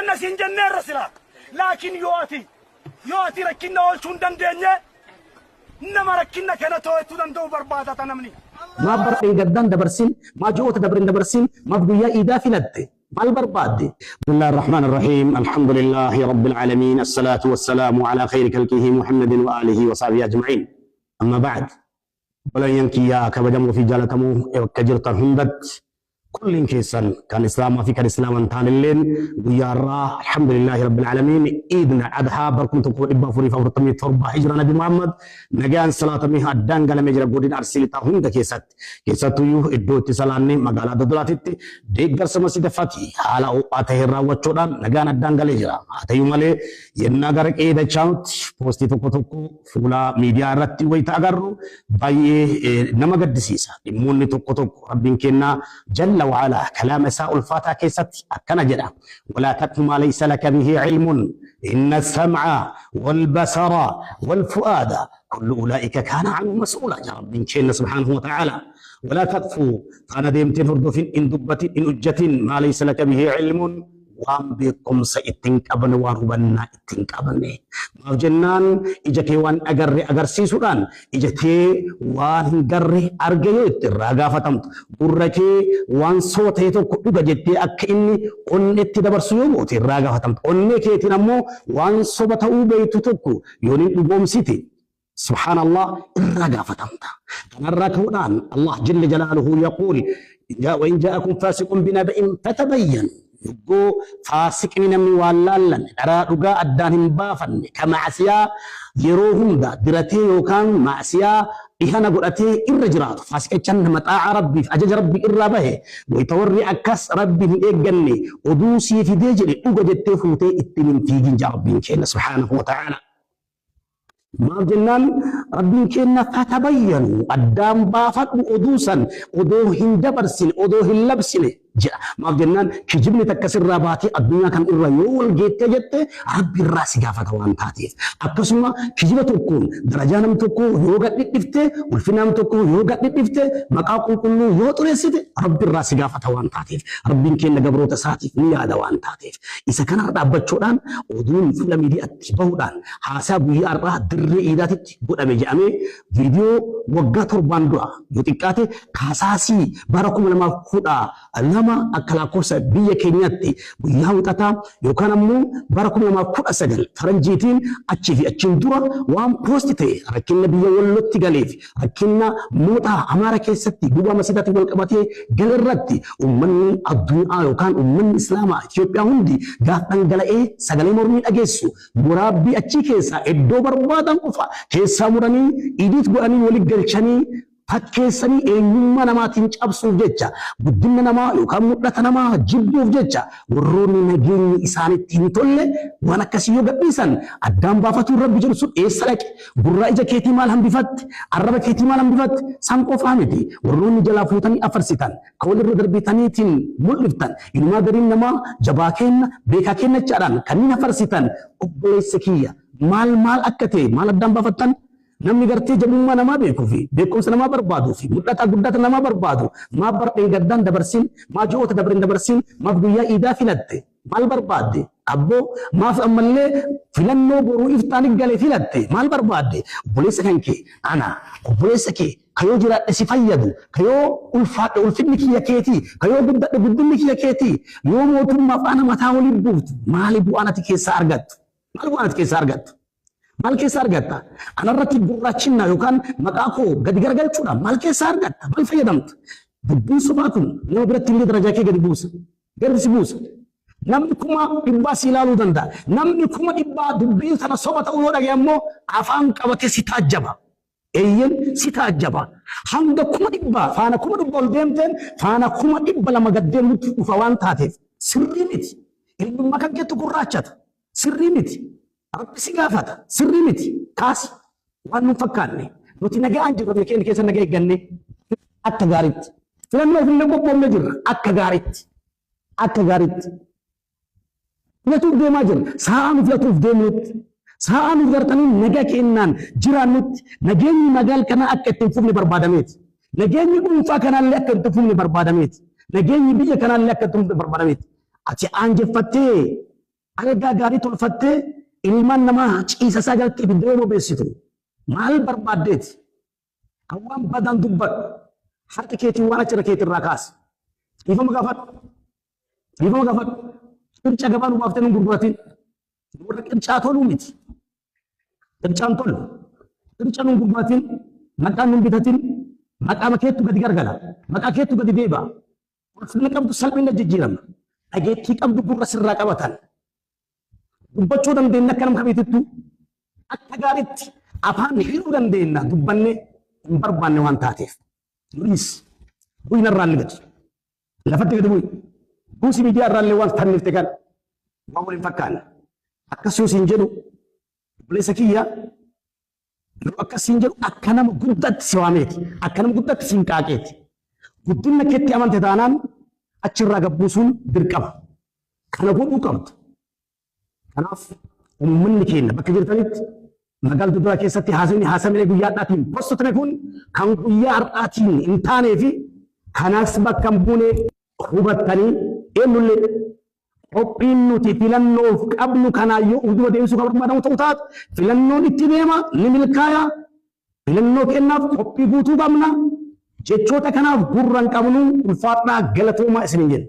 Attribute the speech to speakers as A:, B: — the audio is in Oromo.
A: Kenna siin jenneerra sila. Laakiin yoo ati rakkinna oolchuu hin dandeenye, nama rakkinna kana to'achuu danda'u barbaadata namni.
B: Maaf bara gaddaan dabarsin? Maa ji'oota dabrin dabarsin? Maaf guyyaa iidaa filatte? Maal barbaadde?
C: بسم الله الرحمن الرحيم، الحمد لله رب العالمين، الصلاة والسلام على خير خلقه محمد وآله وصحبه أجمعين، أما بعد. Obboleeyyan kiyyaa kabajamoo fi jaalatamoo, bakka jirtan hundatti kulliin keessan, kan islaamaa fi kan islaama hin taanilleen, guyyaa irraa alhamdulillahi rabbil aalamiin, iidna adhaa barkum 1447 hijira Nabi Muhammad nagaan salaatamee addaan galamee jira. Godina Arsii Lixaa hunda keessatti, keessattuyyuu iddoo itti salaanne magaalaa Dodolaatitti deeggarsa masjida Fatii haala ho'aa ta'een raawwachuudhaan nagaan addaan galee jira. Haa ta'u malee, yennaa gara qe'ee dachaanutti poostii tokko tokko fuula miidiyaa irratti wayita agarru baay'ee nama gaddisiisa. Dhimmoonni tokko tokko, Rabbiin kennaa jalla wa'ala kalaama isaa ulfaataa keessatti akkana jedha: ولا تقف ما ليس لك به علم، إن السمع والبصر والفؤاد كل أولئك كان عنه مسؤولا. يا ربين keenya سبحانه وتعالى: ولا تقف، faana deemteen hordofin, in dubbatin, in hojjatin, ما ليس لك به علم، waan beekumsa ittiin qabne, waan hubannaa ittiin qabne. Maaf jennaan, ija kee waan agarre agarsiisuudhaan ija kee waan hin garre arge yoo itti irraa gaafatamtu, gurra kee waan soo ta'e tokko dhuga jettee akka inni onnetti dabarsu yoo goote irraa gaafatamtu. Onnee keetiin ammoo waan soba ta'uu beektu tokko yoo ni dhugoomsite, subhaanallah, irraa gaafatamta. Kanarraa ka'uudhaan Allah jalla jalaaluhu yaquul: وإن جاءكم فاسق بنبأ فتبينوا. Yogguu faasiqni, namni waan laallanne, dharaa dhugaa addaan hin baafanne, ka macsiyaa yeroo hunda diratee yookaan macsiyaa dhihana godhatee irra jiraatu, faasiqichaan nama xaa'aa Rabbiif ajaja Rabbii irraa bahe, wayita warri akkas Rabbi hin eegganne oduu sii fidee jedhe dhuga jettee fuutee ittiin hin fiigin jaa Rabbiin keenya subhaanahu wa ta'aala. Maaf jennaan, Rabbiin keenya فتبينوا, addaan baafadhu oduu san odoo hin dabarsine, odoo hin labsine jedha. Maaf jennaan, kijibni takka sirraa baatee addunyaa kan irra yoo wal geettee jette Rabbi irraa si gaafata waan taateef. Akkasuma kijiba tokkoon darajaa nam tokkoo yoo gad dhidhifte, ulfina nam tokkoo yoo gad dhidhifte, maqaa qulqulluu yoo xureessite, Rabbi irraa si gaafata waan taateef. Rabbiin keenya gabroota isaatiif ni yaada waan taateef. Isa kanarra dhaabbachuudhaan oduun fuula miidiyaatti bahuudhaan haasaa guyyaa har'aa dirree iidaatitti godhame jedhamee viidiyoo waggaa 7n dura, yoo xiqqaate kaasaasii bara 2012 akka lakkoofsa biyya keenyaatti guyyaa Wixataa, yookaan ammoo bara 2019 faranjiitiin achii fi achiin dura waan post ta'e, rakkina biyya Wallootti galeef, rakkina mootaa Amaara keessatti gubaa masiidaatti wal qabatee gale irratti uummanni addunyaa yookaan uummanni Islaamaa Itoophiyaa hundi gaaf dhangala'ee sagalee mormii dhageessu, muraabbii achii keessaa iddoo barbaadan qofa keessaa muranii edit godhanii walitti galchanii fakkeessanii eenyummaa namaatiin cabsuuf jecha, guddina namaa yookaan mul'ata namaa jibbuuf jecha, warroonni nageenyi isaanitti hin tolle waan akkasii yoo gadhiisan, addaan baafatuun Rabbi jedhu sun eessa dhaqe? Gurraa ija keetii maal hambifatte? Arraba keetii maal hambifatte? San qofaa miti, warroonni jalaa fuutanii afarsitan, ka walirra darbitaniitiin mul'iftan, inumaa gariin namaa jabaa kenna, beekaa kenna jechaadhaan kanneen afarsitan, obboleessa kiyya, maal maal akka ta'e maal addaan baafattan? Namni gartee jabummaa namaa beekuu fi beekumsa namaa barbaaduu fi mul'ata guddata namaa barbaadu, maaf bardheen gaddaan dabarsin? Maa ji'oota dabrin dabarsin? Maaf guyyaa iidaa filatte? Maal barbaadde abboo? Maaf ammallee filannoo boruu iftaan gale filatte? Maal barbaadde? Obboleessa kan kee, ana obboleessa kee, kayoo jiraadhe si fayyadu, kayoo ulfaadhe ulfinni kiyya keetii, kayoo guddadhe guddinni kiyya keetii, yoo mootummaa faana mataa waliin buuftu maali bu'aan ati keessaa argattu? Maal bu'aan ati keessaa argattu? Maal keessaa argatta? Anarratti gurraachinna yookaan maqaa koo gadi garagalchuudha. Maal keessaa argatta? Maal fayyadamta? Dubbiin sobaa kun nama biratti illee darajaa kee gadi buusa. Gadi si buusa. Namni 100,000 si ilaaluu danda'a. Namni 100,000 dubbiin sana soba ta'uu yoo dhagaye ammoo afaan qabatee si taajjaba. Eeyyen, si taajjaba. Hanga 100,000 faana 100,000 ol deemteen faana 200,000 gad deemutti dhufa waan taateef sirrii miti. Ilmummaa kan keetu gurraachata. Sirrii miti. Rabbi si gaafata. Sirrii miti. Kaasi. Waan nun fakkaanne. Nuti nagaan jirra, biyya keenya keessa nagaa eegganne. Akka gaariitti. Filannoo ofillee qophoofne jirra. Akka gaariitti. Akka gaariitti. Filatuuf deemaa jirra. Sa'a nu filatuuf deemnutti. Sa'a nu gartanii nagaa kennaan jiraannutti nageenyi magaal kanaa akka itti hin fufne barbaadameeti. Nageenyi dhuunfaa kanaallee akka itti hin fufne barbaadameeti. Nageenyi biyya kanaallee akka itti hin fufne barbaadameeti. Ati aanjeffattee
B: Algaa gaarii tolfattee ilmaan namaa ciisa isaa jalatti ibidda yoo bobeessitu maal barbaaddeeti? Kan waan badaan dubbadhu harka keetiin waan achirra keetirraa kaasi. Dhiifama gaafadhu. Dhiifama gaafadhu. Qirca gabaa nu baaftee nu gurguratin. Warra qircaa toluu miti. Qircaan tolu. Qirca nu gurguratin. Maqaan nu bitatin. Maqaa keettu gadi gargala. Maqaa keettu gadi deebi'a. Ulfina qabdu salphina jijjiirama. Dhageettii qabdu gurra sirraa qabatan. Dubbachuu dandeenya akka nama kamiitittu akka gaariitti afaan hidhuu dandeenya dubbannee hin barbaanne waan taateef. Nunis bu'ina irraa illee gadi. Lafatti gadi bu'i. Buusi miidiyaa irraa illee waan tannifte kan waan waliin fakkaanne. Akkas yoo siin jedhu obboleessa kiyya yeroo akkas siin jedhu akka nama guddaatti si waameeti. Akka nama guddaatti siin qaaqeeti. Guddina keetti amante taanaan achirraa gabbuusuun dirqama. Kana godhuu qabda. Kanaaf uummanni keenya bakka jirtanitti magaalaa Dodolaa keessatti haasawni haasamee guyyaa har'aatiin postotne kun kan guyyaa har'aatiin hin taanee fi kanas bakka hin buune hubattanii eenyullee qophiin nuti filannoof qabnu kanaayyuu hunduma deebisuu kan barbaadamu ta'uu taatu filannoon itti deema ni milkaaya. Filannoo kennaaf qophii guutuu qabna. Jechoota kanaaf gurra hin qabnu. Ulfaadhaa, galatoomaa isiniin jenna.